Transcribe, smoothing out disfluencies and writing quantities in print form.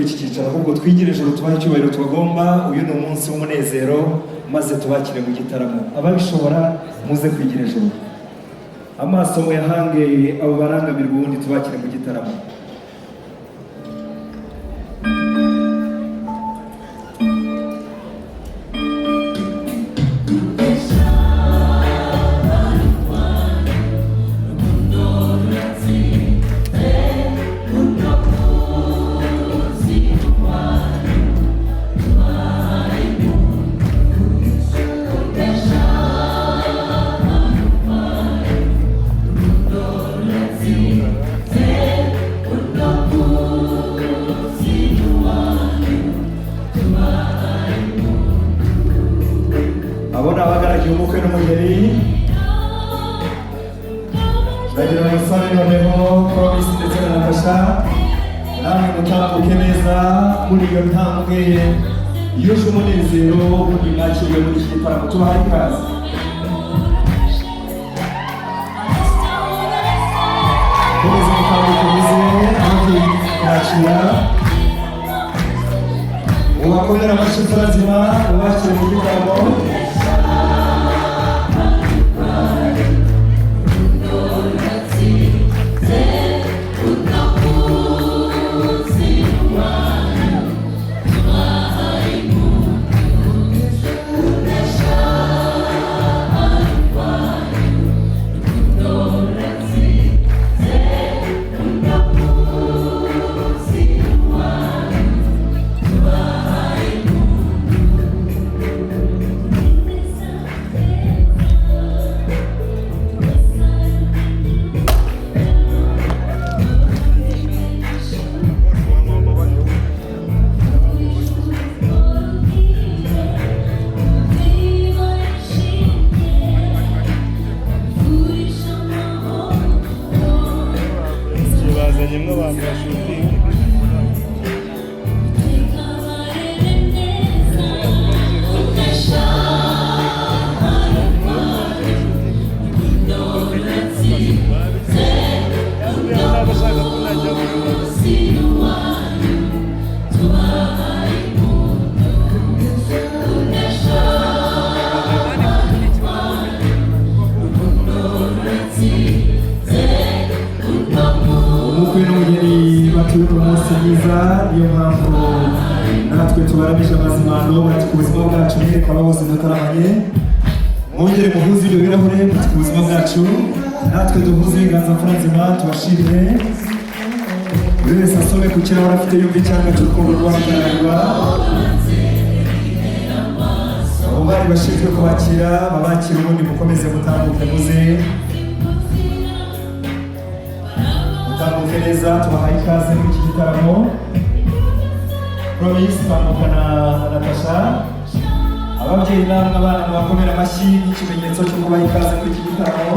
Iki cyicaro, ahubwo twigire ijuru, tubahe icyubahiro tubagomba. Uyu ni umunsi w'umunezero, maze tubakire mu gitaramo. Ababishobora muze kwigira ijuru, amaso muyahange abo barangamirwa, ubundi tubakire mu gitaramo. Abo ni abagaragiye umukwe n'umugeni. Ndagira ngo nsabe noneho Promise ndetse na Natasha, namwe mutambuke neza muri iyo ntambwe yuje umunezero, ubundi mwakirwe muri iki gitaramo. Tubahaye ikaze. Komeza mutambuke muze ababyeyi kwakira. Ubakomere amashyi nzima, ubakire mu gitaramo. Bazanyemo abantu bashutinga. Ntabwo ko najya mu bibazo. Umukwe n'umugeni batuye uno munsi mwiza, niyo mpamvu natwe tubaramije amazimano. Bati ku buzima bwacu. Mwereka aba bose dutaramanye, mwongere muhuze ibyo birahure. Muti ku buzima bwacu. Natwe duhuze ibiganza mfura nzima, tubashimire. Buri wese asome ku kirahure afite, yumva icyanga cy'urukundo rw'ahagararwa. Abo bari bashinzwe kubakira babakira, ubundi mukomeze mutambuke muze, mutambuke neza. Tubahaye ikaze muri iki gitaramo. Promise, tambuka na Natasha. Ababyeyi namwe abana mubakomera amashyi nk'ikimenyetso cyo kubaha ikaze muri iki gitaramo.